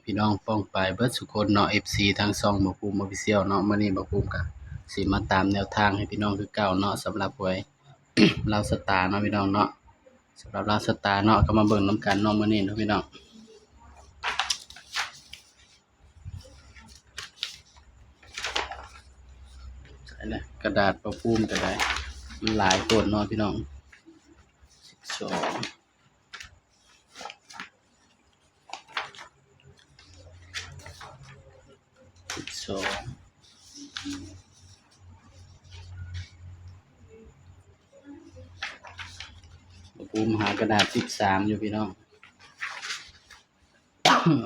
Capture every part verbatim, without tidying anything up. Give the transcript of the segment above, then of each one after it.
พี่น้องป้องปายเบิดสุคนเนาะ เอฟซี ทางช่องบ่าวภูมิ Official เนาะ มื้อนี้บ่าวภูมิก็สิมาตามแนวทางให้พี่น้องคือเก่าเนาะ สำหรับหวย ลาวสตาร์เนาะพี่น้องเนาะ สำหรับลาวสตาร์เนาะ ก็มาเบิ่งนำกันเนาะ มื้อนี้เนาะพี่น้อง ใส่ละ กระดาษบ่าวภูมิก็ได้ มันหลายโพดเนาะพี่น้อง สิบสอง สิบสอง บ่าวภูมิหากระดาษสิบสามอยู่พี่น้อง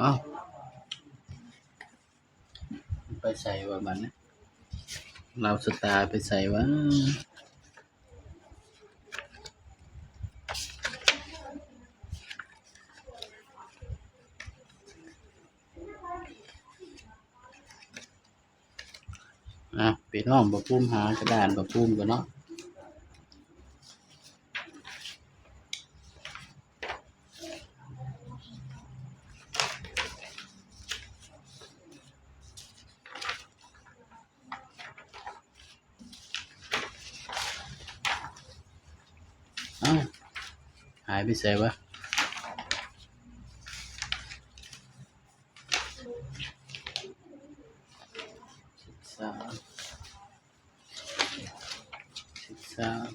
เอ้า ไปใส่ว่าบัดนี้ ลาวสตาร์ไปใส่ว่า อ่ะ พี่น้อง บ่าวภูมิหากระดาษบ่าวภูมิก่อนเนาะ เอ้า หายไปไสวะ สิบสาม สิบสาม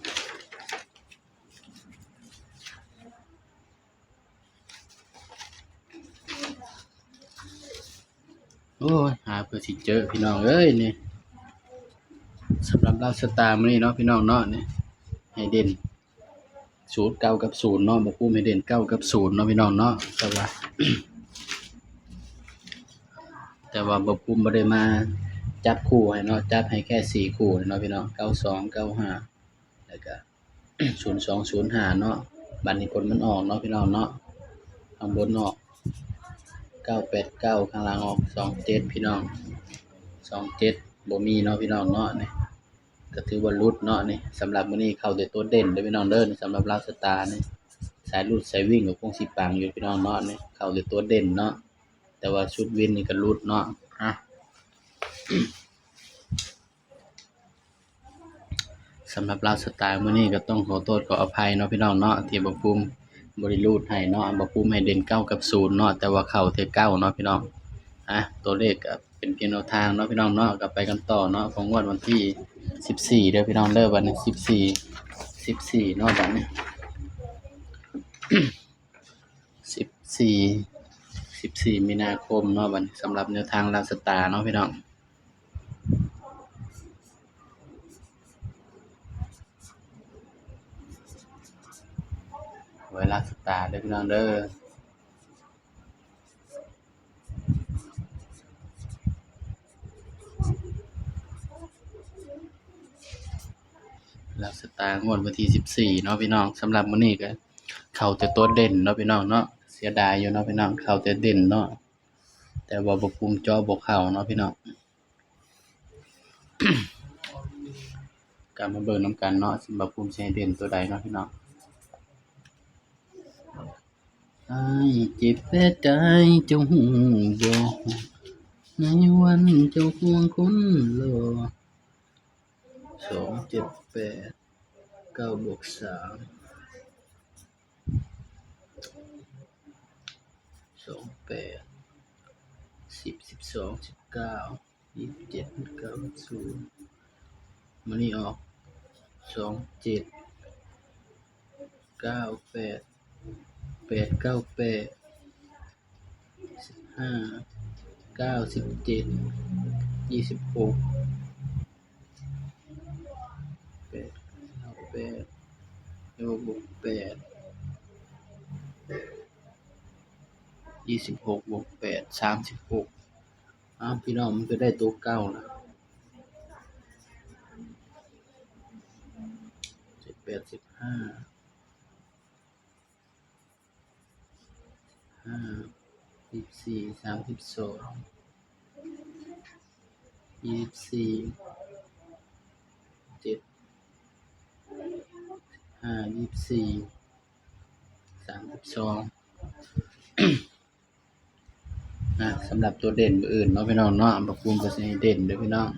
โอ้ย หาเพื่อสิเจอพี่น้องเอ้ยนี่ สำหรับลาวสตาร์มื้อนี้เนาะพี่น้องเนาะ นี่ ให้เด่น สูตรเก้ากับศูนย์เนาะ บ่าวภูมิให้เด่นเก้ากับศูนย์เนาะพี่น้องเนาะ แต่ว่า แต่ว่าบ่าวภูมิบ่ได้มาจับคู่ให้เนาะ จับให้แค่สี่คู่เนาะพี่น้อง เก้าสอง เก้าห้า แล้วก็ ศูนย์สอง ศูนย์ห้า เนาะ บัดนี้ผลมันออกเนาะพี่น้องเนาะ ข้างบนออก เก้าแปดเก้า ข้างล่างออก สองเจ็ด พี่น้อง สองเจ็ด บ่มีเนาะพี่น้องเนาะ นี่ ก็ถือว่าหลุดเนาะ นี่ สำหรับมื้อนี้เข้าแต่ตัวเด่นเด้อพี่น้องเด้อ นี่ สำหรับลาวสตาร์นี่ สายหลุดสายวิ่งก็คงสิปังอยู่พี่น้องเนาะ นี่ เข้าแต่ตัวเด่นเนาะ แต่ว่าชุดวินนี่ก็หลุดเนาะ อ่ะ สำหรับลาวสตาร์มื้อนี้ก็ต้องขอโทษขออภัยเนาะพี่น้องเนาะ ที่บ่าวภูมิบ่ได้รูดให้เนาะ บ่าวภูมิให้เด่นเก้ากับศูนย์เนาะ แต่ว่าเข้าแต่เก้าเนาะพี่น้อง อ่ะ ตัวเลขก็เป็นเพียงแนวทางเนาะพี่น้องเนาะ ก็ไปกันต่อเนาะ ของงวดวันที่สิบสี่เด้อพี่น้องเด้อ วันนี้สิบสี่ สิบสี่เนาะ บัดนี้ สิบสี่ สิบสี่ มีนาคมเนาะ บัดนี้สำหรับแนวทางลาวสตาร์เนาะพี่น้อง หวยลาวสตาร์เด้อพี่น้องเด้อ ลาวสตาร์งวดวันที่สิบสี่เนาะพี่น้อง สำหรับมื้อนี้ก็เข้าแต่ตัวเด่นเนาะพี่น้องเนาะ เสียดายอยู่เนาะพี่น้อง เข้าแต่เด่นเนาะ แต่ว่าบ่าวภูมิเจาะบ่เข้าเนาะพี่น้อง กลับมาเบิ่งนำกันเนาะ สิบ่าวภูมิสิให้เด่นตัวใดเนาะพี่น้อง อ้ายเจ็บแผลใจเจ้าฮู้บ่ ในวันเจ้าควงคนหล่อ สองเจ็ดแปด เก้าบวกสาม สองแปด สิบ สิบสอง สิบเก้า ยี่สิบเจ็ด เก้าศูนย์ มื้อนี้ออก สองเจ็ด เก้าแปด แปดเก้าแปด สิบห้า เก้าสิบเจ็ด ยี่สิบหก แปดเก้าแปด แล้วบวกแปด ยี่สิบหก บวกแปด สามสิบหก อ้าว พี่น้อง มันก็ได้ตัวเก่านะ เจ็ดแปด สิบห้า ห้า ยี่สิบสี่ สามสิบสอง ยี่สิบสี่ เจ็ด ห้า ยี่สิบสี่ สามสิบสอง นะ สำหรับตัวเด่นมื้ออื่นเนาะพี่น้องเนาะ บ่าวภูมิก็สิให้เด่นเด้อพี่น้อง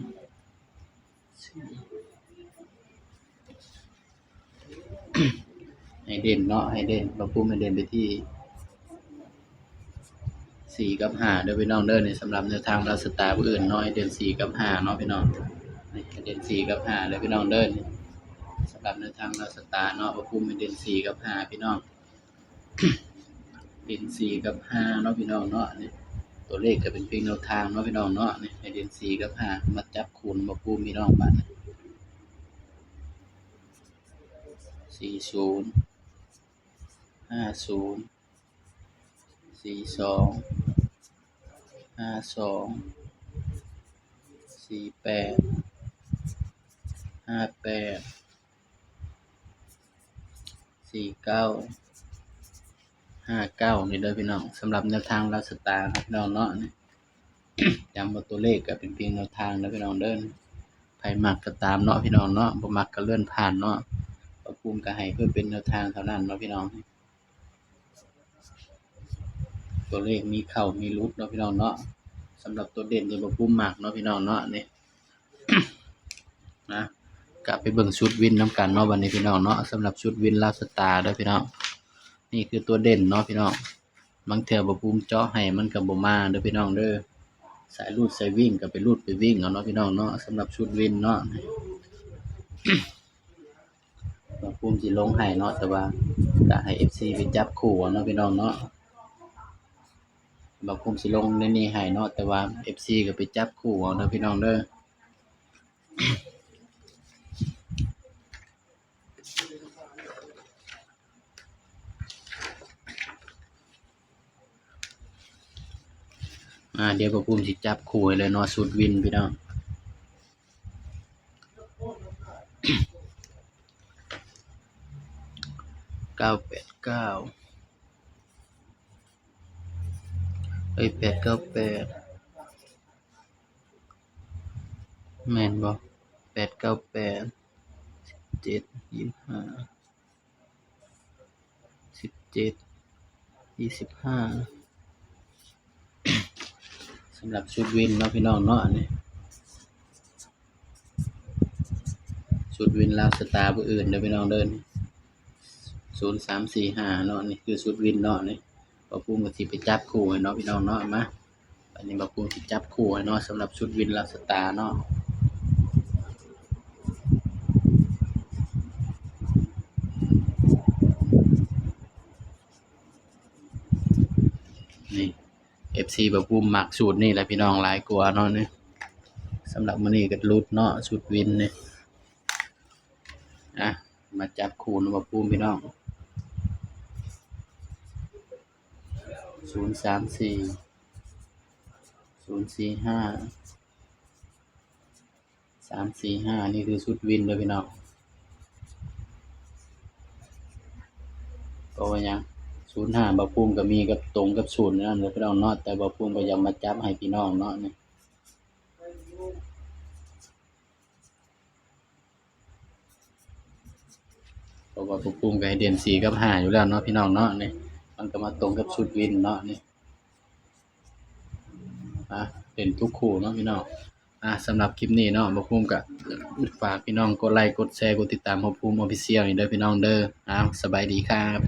ให้เด่นเนาะ ให้เด่น บ่าวภูมิให้เด่นไปที่ สี่ กับ ห้า เด้อพี่น้องเด้อ นี่สำหรับแนวทางลาวสตาร์มื้ออื่นเนาะ ให้เด่น สี่ กับ ห้า เนาะพี่น้อง นี่ให้เด่น สี่ กับ ห้า เด้อพี่น้องเด้อ นี่สำหรับแนวทางลาวสตาร์เนาะ บ่าวภูมิให้เด่น สี่ กับ ห้า พี่น้อง เด่น สี่ กับ ห้า เนาะพี่น้องเนาะ นี่ตัวเลขก็เป็นเพียงแนวทางเนาะพี่น้องเนาะ นี่ให้เด่น สี่ กับ ห้า มาจับคูณ บ่าวภูมิพี่น้อง บาดนี้ สี่ ศูนย์ ห้า ศูนย์ สี่ สอง ห้า สอง สี่ แปด ห้า แปด สี่ เก้า ห้า เก้า นี่เด้อพี่น้อง สำหรับแนวทางลาวสตาร์นะพี่น้องเนาะ นี่ ย้ำว่าตัวเลขก็เป็นเพียงแนวทางนะพี่น้องเด้อ ไผมักก็ตามเนาะพี่น้องเนาะ บ่มักก็เลื่อนผ่านเนาะ บ่าวภูมิก็ให้เพื่อเป็นแนวทางเท่านั้นเนาะพี่น้อง ตัวเลขมีเข้ามีหลุดเนาะพี่น้องเนาะ สำหรับตัวเด่นที่บ่าวภูมิมักเนาะพี่น้องเนาะ นี่ นะ ก็ไปเบิ่งชุดวินนำกันเนาะ บัดนี้พี่น้องเนาะ สำหรับชุดวินลาวสตาร์เด้อพี่น้อง นี่คือตัวเด่นเนาะพี่น้อง บางเทื่อบ่าวภูมิเจาะให้มันก็บ่มาเด้อพี่น้องเด้อ สายรูดสายวิ่งก็ไปรูดไปวิ่งเอาเนาะพี่น้องเนาะ สำหรับชุดวินเนาะ บ่าวภูมิสิลงให้เนาะ แต่ว่าก็ให้ เอฟซี ไปจับคู่เอาเนาะพี่น้องเนาะ บ่าวภูมิสิลงในนี้ให้เนาะ แต่ว่า เอฟซี ก็ไปจับคู่เอาเด้อพี่น้องเด้อ อ่า เดี๋ยวบ่าวภูมิสิจับคู่ให้เลยเนาะ ชุดวินพี่น้อง เก้าแปดเก้า เอ้ย แปดเก้าแปด แม่นบ่ แปดเก้าแปด สิบเจ็ด ยี่สิบห้า สิบเจ็ด ยี่สิบห้า สำหรับชุดวินเนาะพี่น้องเนาะ อันนี้ ชุดวินลาวสตาร์มื้ออื่นเด้อพี่น้องเด้อ ศูนย์สามสี่ห้า เนาะ นี่คือชุดวินเนาะ นี่ บ่าวภูมิก็สิไปจับคู่ให้เนาะพี่น้องเนาะ มา อันนี้บ่าวภูมิสิจับคู่ให้เนาะ สำหรับชุดวินลาวสตาร์เนาะ นี่ เอฟซี บ่าวภูมิมักสูตรนี่แหละพี่น้อง หลายกว่าเนาะ นี่ สำหรับมื้อนี้ก็หลุดเนาะ ชุดวินนี่ อ่ะ มาจับคู่เนาะ บ่าวภูมิพี่น้อง ศูนย์สามสี่ ศูนย์สี่ห้า สามสี่ห้า นี่คือชุดวินเด้อพี่น้อง เพราะว่าหยัง ศูนย์ห้า บ่าวภูมิก็มีกับตรงกับศูนย์นั่นแหละพี่น้องเนาะ แต่บ่าวภูมิก็อยากมาจับให้พี่น้องเนาะ นี่ เพราะว่าบ่าวภูมิก็ให้เด่น สี่ กับ ห้า อยู่แล้วเนาะพี่น้องเนาะ นี่ มันก็มาตรงกับชุดวินเนาะ นี่ อ่ะ เด่นทุกคู่เนาะพี่น้อง อ่ะ สำหรับคลิปนี้เนาะ บ่าวภูมิก็ฝากพี่น้องกดไลค์ กดแชร์ กดติดตามบ่าวภูมิ Official นี่เด้อพี่น้องเด้อ อ้าว สบายดีครับ